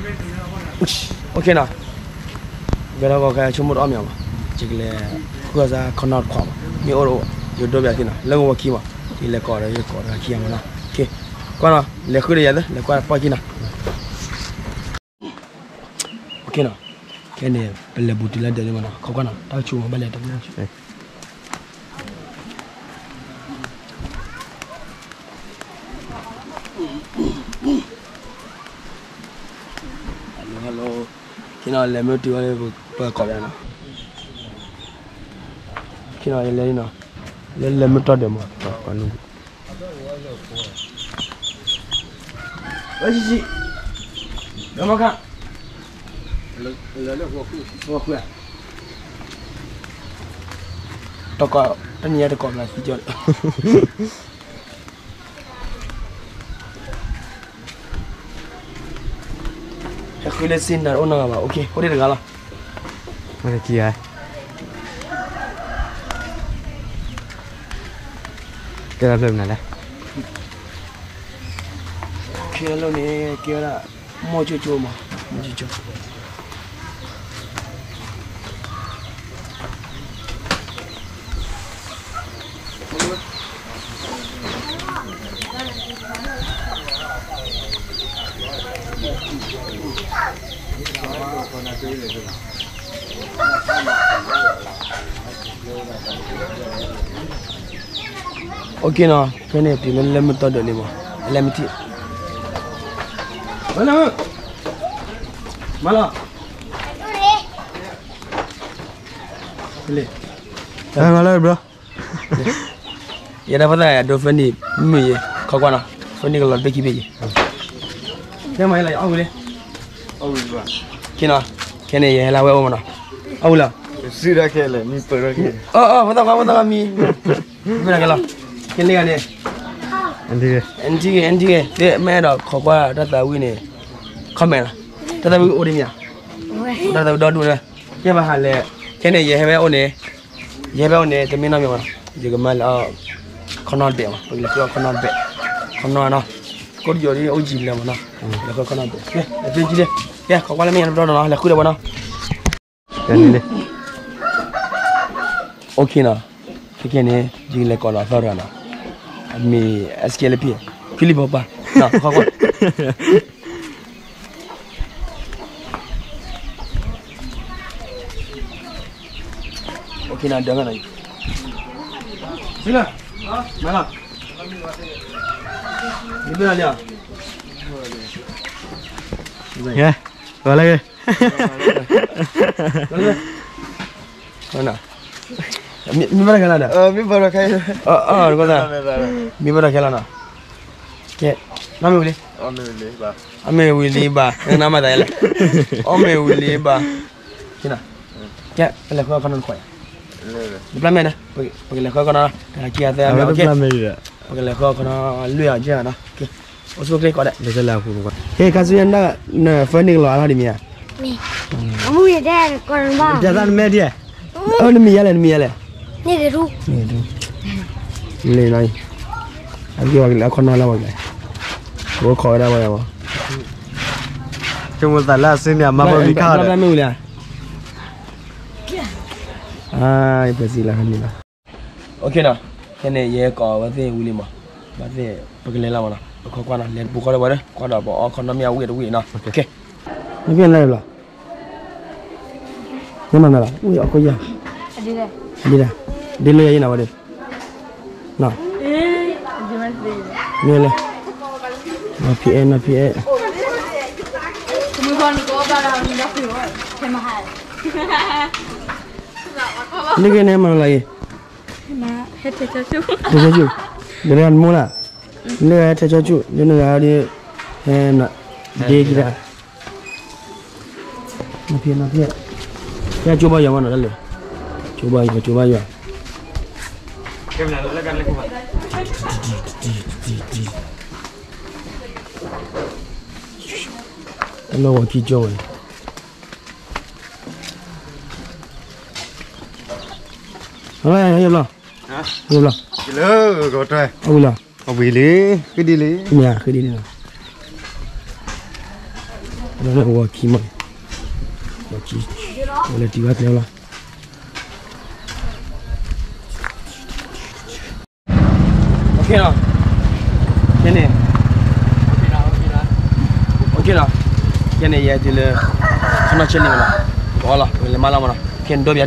OK နီၤ, ကဲထီၣ်ကီးခဲဆိကမိၣ်တအီၣ်မ့ၤမး, ယကလဲၤဃုအီၣ်စၢ်ခီနီတခွးမး, မ့ၢ်အိၣ်တအိၣ် ယကဒိပျးသ့နီၤ, လၢကဝီၤခံမး, ယလဲၤကိးဒီးယကိးတဂၤခံဂၤမးနီၤ, ကွၢ်နီၤ လဲၤဃုဒီးယၤသ့ လဲၤကွၢ်ပီၢ်ခံနီၤ. OK နီၤ, ခဲန့ၣ် ပလဲၤဘူးတုၤလၢဒၢးန့ၣ်မးနီၤ, ခီကွၢ်နီၤ တၢ်ကဆူၣ်မး ဘၣ်လဲၤတဆူၣ် Hello hello, ခဲနီၤ လဲၤမ့ၢ်တုၤဝဲ ပကိးယၤနီၤ, ခဲနီၤ ယလဲၤနီၤ, လၢလဲၤမ့ၢ်တီၢ်ဒၢးမး, ဝဲဆံးဆံး, လၢမခါ, တကိး တနံၤညါတကိးဘျးသံကၠီ တဃုလၢစ့နၤအိၣ်နီတဂၤဘၣ်, OK အိၣ်ဒံးတဂၤလီၤ, အိၣ်တကံဂၤ, ကဲလီၤဖျၢၣ်မနုၤလဲၣ်, ခဲလၢာ်န့ၣ် ကဲဝဲဒၣ် မိၢ်ကၠိကၠိမး, မိၢ်ကၠိကၠိ OK နီၤ, ဖဲန့ၣ်တုၤလၢလၢမ့ၢ်တီၢ်ဒၢးလံမး, အလဲမ့ၢ်ထံၣ်, မၤလီၤ, လံ, မၤလီၤ bro. ယဲဒၣ်ဖိသၣ်ယၤဒိ funny မုာ်ယဲ, ခီကွၢ်နီၤ, funny ကလီၤတဘ့ၣ်ခံဘ့ၣ်ယဲ, တဲမၤယဲလီၤ ယအီၣ်ဝံၤလံ, ခဲနီၤ, ခဲန့ၣ် ယဟဲလၢဝဲအိၣ်မးနီၤ, အီၣ်ဝံၤလီၤ, အီၣ် အီၣ် ဖိသၣ်ခွါ ဖိသၣ်ခွါမံၤ, မ့ၢ်ကဲလီၤ, ခဲလံဂၤန့ၣ်, နထံၣ်ဂ့ၤ နထံၣ်ဂ့ၤ, မ့ၢ်အဲၣ်ဒိးခိးကွၢ်တၢ်သးဝံၣ်န့ၣ်, comment နီၤ, တၢ်သးဝံၣ်အိၣ်ဒ်မ့ၢ်ဧါ, တၢ်သးဝံၣ်ဒီဒူၣ်န့ၣ်, ယဲဘၣ်ဟးလဲၣ်, ခဲန့ၣ် ယဟဲဝဲအိၣ်န့ၣ် ယဟဲဖဲအိၣ်န့ၣ် တမ့ၢ်နီတမံၤဘၣ်နီၤ, ယကမၤလၢ ခီနီတဘ့ၣ်မး, ပကလဲၤဃုအီၣ်ခီနီတဘ့ၣ်, ခီနီနီၤ, ကိၣ်တယိာ်ဒ်အိၣ်ယံာ်လၢမးနီၤ, လဲၤဃုခီနီတဘ့ၣ်, လဲၤဃုလံ, ကဲ ခိးကွၢ်လၢမဲာ်ညါတဘျီနီၤ, လဲၤဃုဒီးဝဲနီၤ, လံ, OK နီၤ, ခဲခဲန့ၣ် ယကလဲၤကိးလီၤအသီတဂၤနီၤ, အမံၤ SK လၢဖံ, ဖံလံဘီပၤ, ခီကွၢ် OK နီၤ, ဒၢးမးနီၤ, စံလၢ, မၤလီၤ, နဘၣ်လီၤ, ဂဲၤ, ဂဲၤလၢဂ့ၤ, မ့ၢ်ဘၣ်တၢ်ခဲလၢာ်ဒီး, မ့ၢ်ဘၣ်တၢ်ခဲလၢာ်, မ့ၢ်ဘၣ်တၢ်ခဲလၢာ်နီၤ, ကဲ, နီၢ်မ့ၢ်ဝံၤလံ, အီၣ်မ့ၢ်ဝံၤလံဘၣ်, နမၤသးလဲၣ်, အီၣ်မ့ၢ်ဝံၤလံဘၣ်, ကဲ, ပလဲၤဃုအီၣ်ခီနီတခွး, နပျၢ်မဲာ်ဒီး, ပကလဲၤဃုအီၣ်ခီနီ, တဂၤခံဂၤသၢဂၤမ့ၢ်, ပကလဲၤဃုအီၣ်ခီနီ, လွံၢ်ဂၤယဲၢ်ဂၤနီၤ, အိၣ်ဆူၣ်အိၣ်ချ့ကိးဂၤဒဲး, ဟ့ၣ် ခါဆူညါန funny ကလီၤအါထီၣ်ဒ်မ့ၢ်ဧါ, အမူယတဲကိးနဘၣ်, နမဲာ်ဒ်, နမံၤယါလဲၣ် နမံၤယါလဲၣ်, န့ၣ်ဂ့ၤထူ, လံနီၤ, အက့ၤဝဲကလဲၤအီၣ်ခီနီလၢဝဲကလဲၤ, ကအိၣ်ခိးဝဲဒၣ်ဝဲယၤဘၣ်, ဆိကမိၣ်သးလၢအစုန့ၣ် အမါဘီမံၤခါဒီး, မ့ၢ်ဝံၤလံဧါ, အါ ယပစံးလၢဟဲန့ၣ်လီၤ, OK နီၤ, ခဲန့ၣ် ယဲကိးဝဲသ့ၣ်ဝံၤလံမး, ဘၣ်သ့ၣ် ပကလဲၤလီၤမးနီၤ, ပခိးကွၢ်နီၤ, လဲၤတပူၤဃီဒီးဝဲဒီး ကွၢ်ဒီးပအီၣ်ခီနီမ့ၢ်အဝံၣ်တဝံၣ်နီၤ, နဖံးလဲၣ်လီၤ, နမၤမၤလီၤ, ဝံၣ်အီၣ်ခိယါ, ဒ်လဲၣ်, ဒ်လဲၣ်, ဒ်လဲၣ်ယၤယဲၢ်နၤဝဲဒီး, နီၤ, မ့ၢ်လဲၣ်, နီၤဖံးအဲၣ် နီၤဖံးအဲၣ်, နကဲန့ၣ်မၤလီၤအံၤ, ထဲဆူၣ်, ဒ်လဲၣ်နမိၢ်လၢ, လၢထဲဆူၣ် လၢနဂၤဒီး, ဒ့ကံဒၣ် နီၤဖံး နီၤဖံး, ကၠိဘါယွၤမးနီၤ တၢ်လၢာ်, ကၠိဘါယွၤ ကၠိဘါယွၤ, တၢ်လၢဝဲခံကၠိဝဲ, ဟဲလီၤ, ဟဲလီၤ, အဝံၤလီၤ, အဝံၤလံ, ဃ့ဒ်လံ, မ့ၢ်ဧါ ဃ့ဒ်လံနီၤ, ဝီခံမး, ဝီခံ, ဝဲလဲၤတံၢ်ဘၣ်ကျဲလီၤ. ခဲန့ၣ်, ခဲန့ၣ်, ခဲန့ၣ် ယဲတုၤလၢ ခီနီၢ်ဆဲလံမးနီၤ, ကီလီၤ လဲၤမၤလီၤမးနီၤ, ခဲန့ၣ်ဒိပယီၤဒံး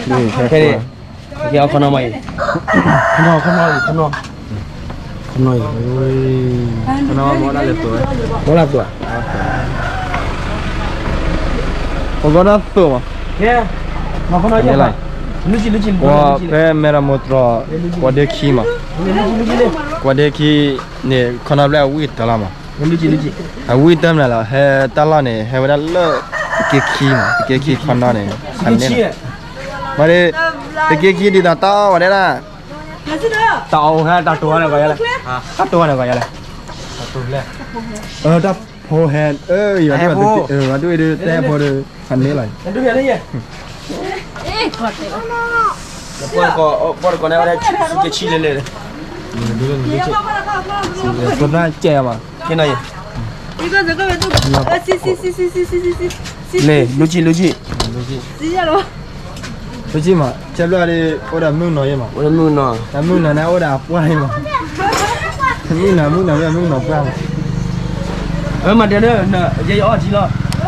ခဲန့ၣ်, ကဲအီၤခီနီၢ်မးအံၤ, ခီနီၢ် ခီနီၢ်အံၤ ခီနီၢ်, ခီနီၢ်အံၤ, ခီနီၢ်မ့ၢ်ဒၣ်လဲၤသိးဝဲ, မ့ၢ်ဒၣ်သိး, ပကီၢ်ဒၣ်သိးမး, ပဖဲမဲရမိၢ်တြီၤ, ကွၢ်ဒ့ခံမး, ကွၢ်ဒ့ခံန့ၣ် ခီနီၢ်ဘျဲၣ်အဝံၣ်တၢ်လီၤမး, အဝံၣ်တၢ်မနုၤလီၤ ဟဲတၢ်လီၢ်န့ၣ် ဟဲဝဲဒၣ်လၢ သုးက့ခံမး, သုးက့ခံခီနီၢ်န့ၣ်, မ့ၢ်ဒ် သုးက့ခံဒ်သိးတၢ်အီၣ်ဝဲဒၣ်, တၢ်အီၣ်ဟဲတၢ်တိၢ်ဝဲန့ၣ်ဂီၤယါလဲၣ်, တၢ်တိၢ်ဝဲန့ၣ်ဂီၤယါလဲၣ်, တၢ်ဖိဟဲ, ယွၤဒိၣ်ဒုးတဲဖိဒီး ဟးန့ၢ်လီၤ, ပှၤတကိးန့ၣ်ဝဲဒၣ် သုးက့ခံလဲၣ်လဲၣ်, ပှၤတကဲမး, လဲၤ လူကံ လူကံ, လူကံမး ကဲဘျီဒီး အိၣ်ဒီးမုၢ်နီၤယဲမး, အိၣ်ဒီးမုၢ်နီၤ, တၢ်မုၢ်နီၤန့ၣ် အိၣ်ဒီးအပှၢ်ယဲမး, မုၢ်နီၤ မုၢ်နီၤ မုၢ်နီၤပှၢ်မး, မၤတဲလၢ ယဲယအီၣ်ထံလီ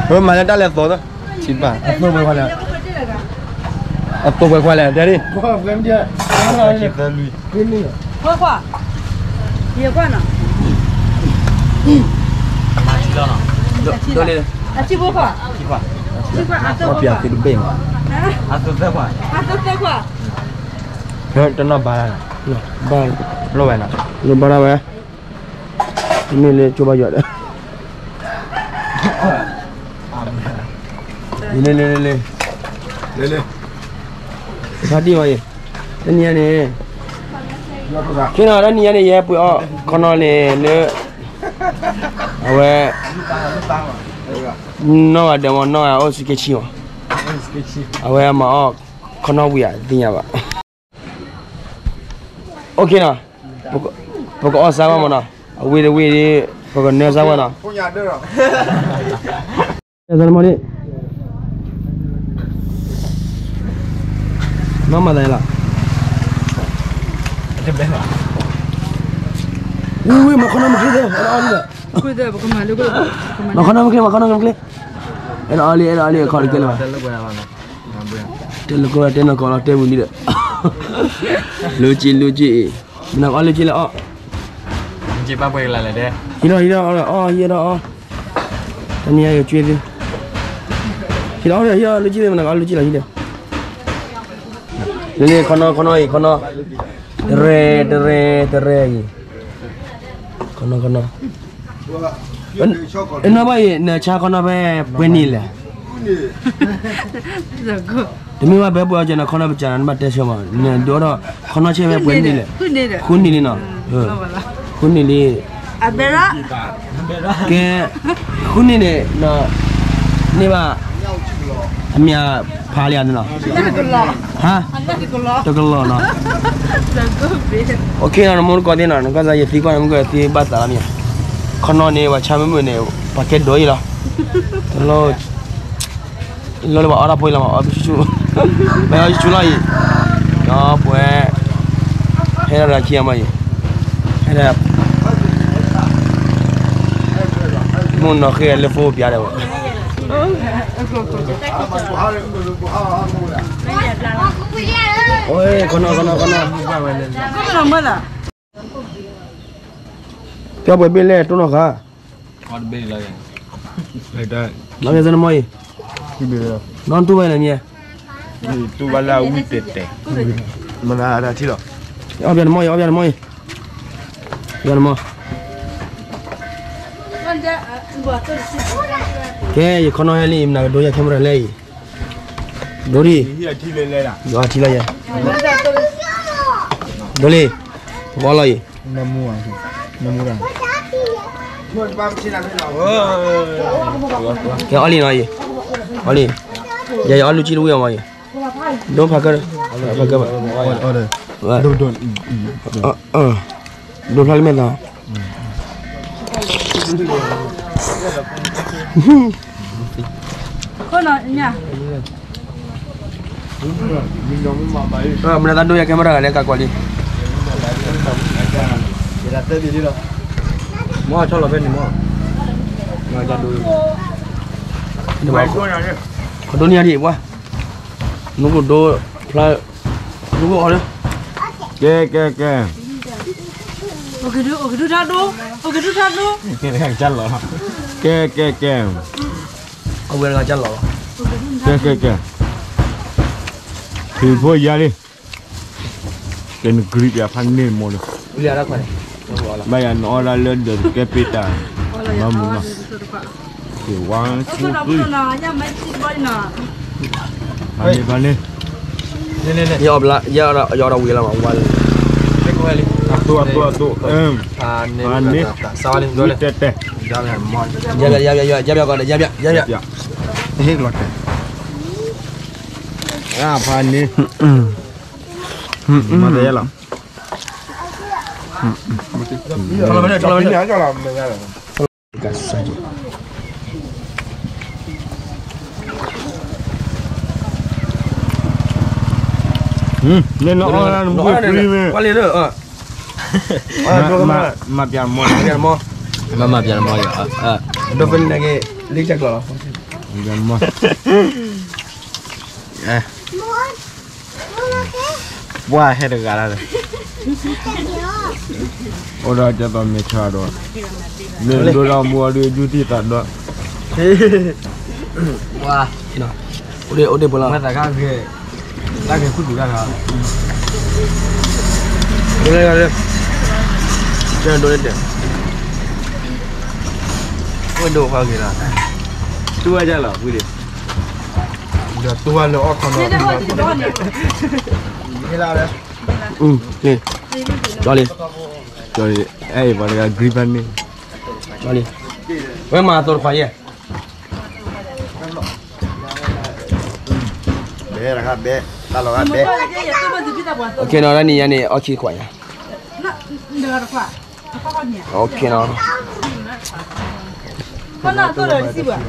ၤ, မၤလၢတၢ်လဲၤသိး, ထံဘၣ်, အသိးပှဲၤခွါလဲၣ်, အသိးပှဲၤခွါလဲၣ် တဲဒ်, သၢလွံၢ် ခွါခွါ, ယဲခွါနီၤ, ဒိးလံ, အထံဖိခွါ, ထံခွါ, အသိးခွါ, အသိးသၢခွါ, အသိးသၢခွါ, တနီၤဘၣ်, ဘၣ်, လိၣ်ဘၣ်ဒၣ်ဝဲ, မ့ၢ်လၢကၠိဘၣ်ယွၤဒီး, လံ, လံ, လံ, လံ, ဖါတံၢ်ဝဲအံၤ, တနံၤညါန့ၣ်, ခ့နီၤ တနံၤညါန့ၣ် ယဟဲပှ့ၤအီၣ်ခီနီၢ်န့ၣ်လၢ, အဝဲ, နီၢ်ဂၤဒဲးမ့ၢ် နီၢ်ဂၤအိၣ်သုးက့ခံမး, အဝဲမၤအီၣ်ခီနီၢ်ဝံၤဧါ တသ့ၣ်ညါဘၣ်. အိၣ်ခ့နီၤ, ပကအီၣ်စါဘၣ်မးနီၤ, အဝံၤတဝံၤဒီး ပကနၢစါဝဲနီၤ, မ့ၢ်, နီၢ်မၤသးလီၤ, ဝံၤဝံၤ မၤခီနီၢ်မ့ၢ်ချ့, မၤခီနီၢ်မ့ၢ်ချ့ မၤခီနီၢ်မ့ၢ်ချ့, အဲၣ်ဒိးအီၣ်လံ အဲၣ်ဒိးအီၣ်လံ အခီတကဲလၢၤဘၣ်, တဲလၢကီၢ် တဲနီၢ်ကီၢ်လီၤ တဲဝံၤလံဒီး, လူကံ လူကံ, မနုၤအီၣ်လၢကံလၢအီၣ်, ဟံးဒီး ဟံးဒီးအီၣ် ဟံးဒီးအီၣ်, တနံၤအံၤယကွ့သ့, ဟံးဒီးအီၣ် ဟံးဒီးအီၣ် လူကံသ့ မနုၤအီၣ်လၢကံလီၤ ဟံးဒီး, လၢလၢ ခီနီၢ် ခီနီၢ်အံၤ ခီနီၢ်, တရဲ တရဲ တရဲအံၤ, ခီနီၢ် ခီနီၢ်, အနီၢ်ဘၣ်အံၤ နဆါခီနီၢ်ဖဲပှဲၤနံၣ်လဲၣ်, တမ့ၢ်ဘၣ် ဖဲပှဲၤအီၤကဲနီၤ ခီနီၢ်ပစၢ်နၤ နဘၣ်တဲဆၢမး နဒိၣ်ထီၣ် ခီနီၢ်ဆဲဖဲပှဲၤနံၣ်လဲၣ်, ဃုနံၣ်လံနီၤ, ဃုနံၣ်လံ, ကဲ, ဃုနံၣ်န့ၣ်, န့ၢ်ဘၣ်, အမံၤဖးလံဧါန့ၣ်နီၤ, ဟါ, တကလီၢ်နီၤ, အိၣ်ခ့နီၤ နမိၢ်တကိးသ့ၣ်နီၤ နကစၢ်ယသံကွၢ်နမုၢ်ကသံဘၣ်သးလီၤမ့ၢ်ဧါ, ခီနီၢ်န့ၣ် ပှၤဆါမုၢ်မုၢ်န့ၣ် ပှၤကဲဒိးအံၤလီၤ, လီၤလၢပှၤအီၣ်တၢ်ဖိအံၤလီၤမး အီၣ်ဆူၣ်ဆူၣ်, မ့ၢ်အီၣ်ဆူၣ်ဆူၣ်လီၤအံၤ, ဒီးပှဲၤ, ဟဲဒီးတဂၤခံဂၤမးအံၤ, ဟဲဒီး မုၢ်နီၢ်ဃ့လၢဖိပျါဒီးဝဲ, ခီနီၢ် ခီနီၢ် ခီနီၢ်, ပျီပှဲၤဘ့ၣ်လဲၣ် တိၢ်နီၢ်ဃာ်, မ့ၢ်အံၤ, နီၢ်တူၢ်ဝဲန့ၣ်မ့ၢ်, တူၢ်ဘၣ်လၢအဝံၣ်တဲာ်တဲာ်, မနုၤအတၢ်ထံၣ်လီၤ, အီၣ်ပျီနမီၢ်အံၤ အီၣ်ပျီနမီၢ်အံၤ, ပျီနမီၢ်, ကဲ ယခီနီၢ်ဟဲလံ မနုၤကဒိယဲ camera လဲၣ်အံၤ, ဒိဒံး, ယထံၣ်လၢယဲ, ဒိလံ, ဘီလီၤအံၤ, ကဲအီၣ်လံနီၤအံၤ, အီၣ်လံ, ယဲယအီၣ်လူၤကံတဝံၣ်အီၤမးအံၤ, ဒိဖးကၢ, ဖးကၢဘၣ်, ဒိဖျါလၢမဲာ်သး, ခိၣ်နီၤညါ, မနုၤသးဒိယဲ camera လဲၤကးကွၢ်လံ, မ့ၢ်ဆီလီၤဖဲန့ၣ်မ့ၢ်, ဒိန့ၢ်ယၤဒံးပှၤ, နကဒိဖျါ, နကအိၣ်လၢ, ကဲ ကဲ ကဲ, အိၣ်ကဒုထါဒိ, အိၣ်ကဒုထါဒိ, ကဲ ကဲ ကဲ, အဝဲတဂၤကၢ်လီၤလီၤ, ကဲ ကဲ ကဲ, ဖံးဖိယါလံ, ကဲနကြံးပၠးဖးန့ၢ်မ့ၢ်ဒီး, ဘၣ်ယၤနအီၣ်ဒၣ်လၢဒီးကဲပ့တၢ်, ဘၣ်မုာ်နီၤ, ကဲ one two three, ဖးန့ၢ် ဖးန့ၢ်, ယအီၣ်ဘျါ, ယအီၣ်ဒီးဝံၤလီၤမး, ဝါလံ, အသိး အသိး အသိး, ဖးန့ၢ်, တဲတဲ, ယါဘျါ ယါဘျါ ယါဘျါ ယါဘျါ, ဖးန့ၢ်, မၤတယဲလီၤ. န့ၣ်နအီၣ်နမူဖံးမ့ၢ်, မၤပၠးမီၢ်, မၤပၠးမီၢ်, ဒိဖဲန့ၣ်က့ၤ လံကၢ်ကျီၢ်လီၤ, ပှၤဟဲတဂၤ, အိၣ်ဒီးကဲသိးမဲာ်ဆှးဒီး, မ့ၢ်ဒိဒီးမူအီၤဒုး ယူထံသးဒီး, အိၣ်ဒံး အိၣ်ဒံးပလီၤ, တၢ်ဂ့ၤ, တၢ်ဂ့ၤခူသူၣ်တၢ်ဂၤ, ဒိန့ၣ်, ဒိန့ၣ်တဲ, အိၣ်ဒိၣ်ဖးဂ့ၤလီၤ, တူၢ်ဝဲဒၣ်လီၤ ဝံၤဒံး, ဒီးတူၢ်ဝဲလၢအီၣ်ခီနီၤ, ကၠီလံ, ကၠီလံ, အဲၣ်ပှၤတဂၤ green ဖးန့ၢ်, ကၠီလံ, ဝဲမၤအသိးတခွးယဲၢ်, ဘဲ, တၢ်လီၤဂာ်ဘဲ, ကဲနီၤ တၢ်နံၤညါန့ၣ် အီၣ်ခံတခွးညါ, ကဲနီၤ,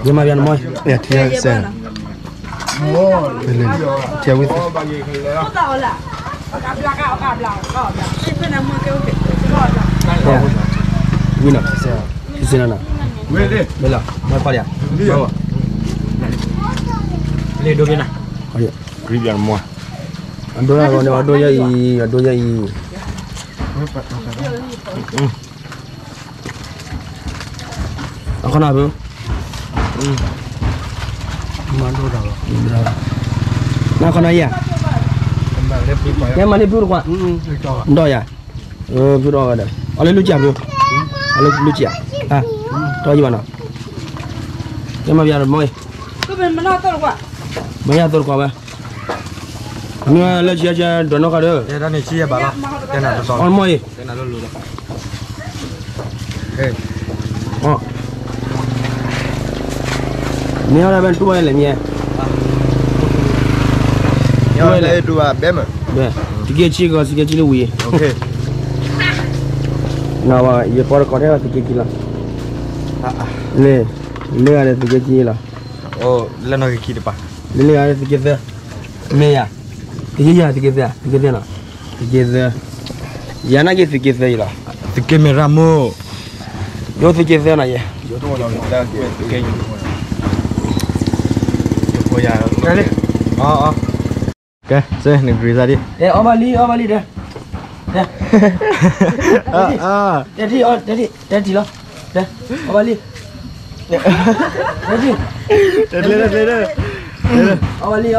ယမၤပၠးနမီၢ်, ထံဝံသ့ၣ်, ဝံၤနီၤ, စံးစ့နီၤနီၤ, မ့ၢ်လီၤ, မၤခွါဒံး, လ့ဒိက့ၤနၤ, အဒိယၤအံၤ, အဒိယၤအံၤ, အခီနၤဖု, မၤဒိၣ်တၢ်လီၤ, နခီနၤယၤ, ကဲမၤန့ၢ်ဖုတခွး, ဒီးယၤ, ဖုဒီးဝဲဒီး အီၣ်လၢလူစၢ်ဖု, အီၣ်လၢလူစၢ်, တီယံၤဘၣ်နီၤ, ကဲမၤပၠးတမီၢ်အံၤ, မၤယၤသိးတခွးဝဲ, မ့ၢ်လၢဆံးဆံးဒိးနီၢ်ခါဒီး, အီၣ်တမီၢ်အံၤ, မ့ၢ်အီၣ်ဒၣ်ဖဲနတူၢ်ဘၣ်လဲၣ်မ့ၢ်, သုးက့ဆံကီး သုးက့ဆံလၢဝံၤ, ယပီတကိးထဲလီၤသုးက့ဆံလီၤ, လၢ, လၢဂၤဒီးသုးက့ဆံလီၤ, လၢလၢဂၤဒီးသုးက့သၢ, မ့ၢ်ယၤ, သုးက့ယၤ သုးက့သၢ, သုးက့သၢ, သုးက့သၢ, ယၤနာ်က့သုးက့သၢအံၤလီၤ, သုးက့မဲၣ်ရမိၢ်, ယိၤသုးက့သၢနီၤယဲ, ကဲ, နဂ့ၤသးဒ်, အီၣ်ဘၣ်လံ အီၣ်ဘၣ်လံဒီး, တဲထံၣ်, တဲထံၣ်လီၤ, အီၣ်ဘၣ်လံ, တဲထံၣ်, အီၣ်ဘၣ်လံ အီၣ်ဘၣ်လံ,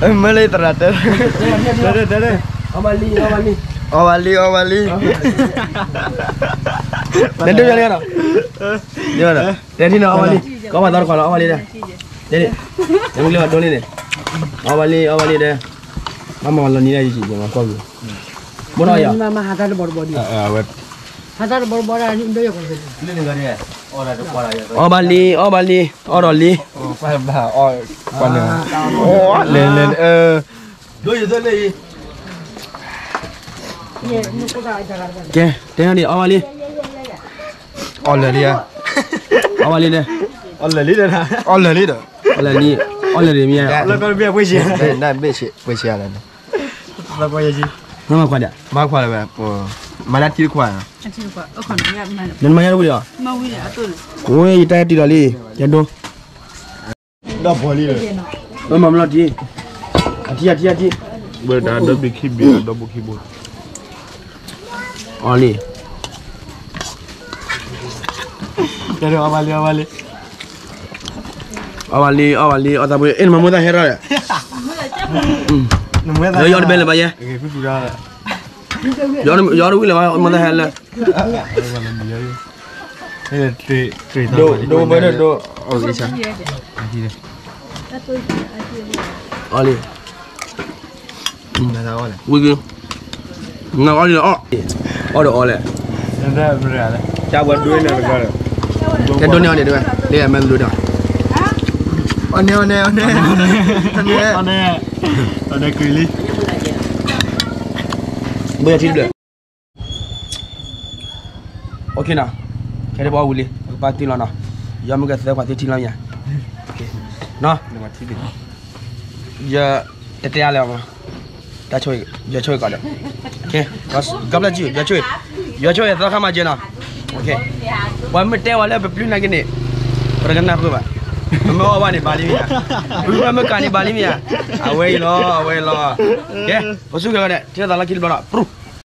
မ့ၢ်လၢသရၣ်တဲ, အီၣ်ဘၣ်လံ အီၣ်ဘၣ်လံ, အီၣ်ဘၣ်လံ အီၣ်ဘၣ်လံ, တဲထံၣ်နီၤ အီၣ်ဘၣ်လံ, ကီဘၣ်သီတခွးလီၤ အီၣ်ဘၣ်လံဒီး, တဲ, မ့ၢ်လၢအဒိန့ၣ်န့ၣ်, အီၣ်ဘၣ်လံ အီၣ်ဘၣ်လံဒီး, မၤမၤလီၤနံၤဒၣ်ယံၤယံၤ မၤကွၢ်ဝံၤ, ဘိနီၢ်ယၤ, အီၣ်ဘၣ်လံ အီၣ်ဘၣ်လံ အီၣ်ဒီးလံ, ကဲ တဲန့ၣ် အီၣ်ဘၣ်လံ, အီၣ်လၢာ်လံဧါ, အီၣ်ဘၣ်လံန့ၣ်, အီၣ်လၢာ်လံဒီး, အီၣ်လၢာ်လံ, အီၣ်လၢာ်လံမ့ၢ်ဧါ, လၢကီၢ်တဘ့ၣ်အပှ့ၤဆံး, နဘ့ၣ်ဆံး ပှ့ၤဆံးလၢန့ၣ်, နမၤခွါဒီး, မၤခွါလၢၤဝဲ, မၤလၢထံတခွါ, နမၤညါတဝံၤလီၤ, အိၣ်ယတၢ်ဟဲတုၤလီၤလံ, ယဒိ ဒီးဘီလံ, မၤမလီၤတံၢ်, အထံအထံအထံ, ဝဲဒၣ်ဒီဘ့ၣ်ခံဘ့ၣ်ဒီဘိခံဘိ, အီၣ်လံ, အီၣ်ဘၣ်လံ အီၣ်ဘၣ်လံ, အီၣ်သးပှ့ၤ အ့ၣ် နမၤမိၢ်သးဟဲထီၣ်ဒီး, ယီတဘဲလၢၤဘၣ်ယဲ, ယီတဝံၤလၢၤဘၣ် မိၢ်သးဟဲလၢ ဒိဘၣ်ဒိ, အီၣ်လံ, ဝံၤက့ၤ, နအီၣ်လံအီၣ်, အီၣ်ဒီးအီၣ်လဲၣ်, ကဲဒိးန့ၢ်အီၣ်န့ၣ်တဝဲ, လၢအမဲကဒိးန့ၢ်အီၣ်, အီၣ်န့ၢ်အီၣ်န့ၢ်အီၣ်န့ၢ်, အီၣ်န့ၢ်, အီၣ်န့ၢ်က့ၤလံ, ဘိယထံတဘျၢၣ် OK နီၤ, ခဲဒၣ်ပအီၣ်ဝံၤလံ ပကပာ်တံၢ်လီၤနီၤ, ယီမ့ၢ်ကသၢပှၤသ့ထံလီၤမ့ၢ်ဧါ, နီၤ, ယတဲတဲအါလဲၣ်, တၢ်ဆိၣ်ဂ့ၤ ယွၤဆိၣ်ဂ့ၤကီးဒီး, God bless you, ယွၤဆိၣ်ဂ့ၤ, ယွၤဆိၣ်ဂ့ၤသီခါမၤစၢၤနီၤ, ပှၤမ့ၢ်တဲဝဲလၢပပျုၢ်နာ်က့န့ၣ်, ပတကနၢ်ပၢၢ်ဘၣ်, ပမ့ၢ်အီၣ်ဘၣ်န့ၣ်ဘၣ်လံမ့ၢ်ဧါ, ပမ့ၢ်ကးန့ၣ်ဘၣ်လံမ့ၢ်ဧါ, အဝဲအံၤလီၤ အဝဲအံၤလီၤ, ကဲ, ပစူၢ်က့ၤဂီၤဒဲး ထံၣ်လိာ်သးလီၢ်ခံတဘျီဒီး ပြူၢ်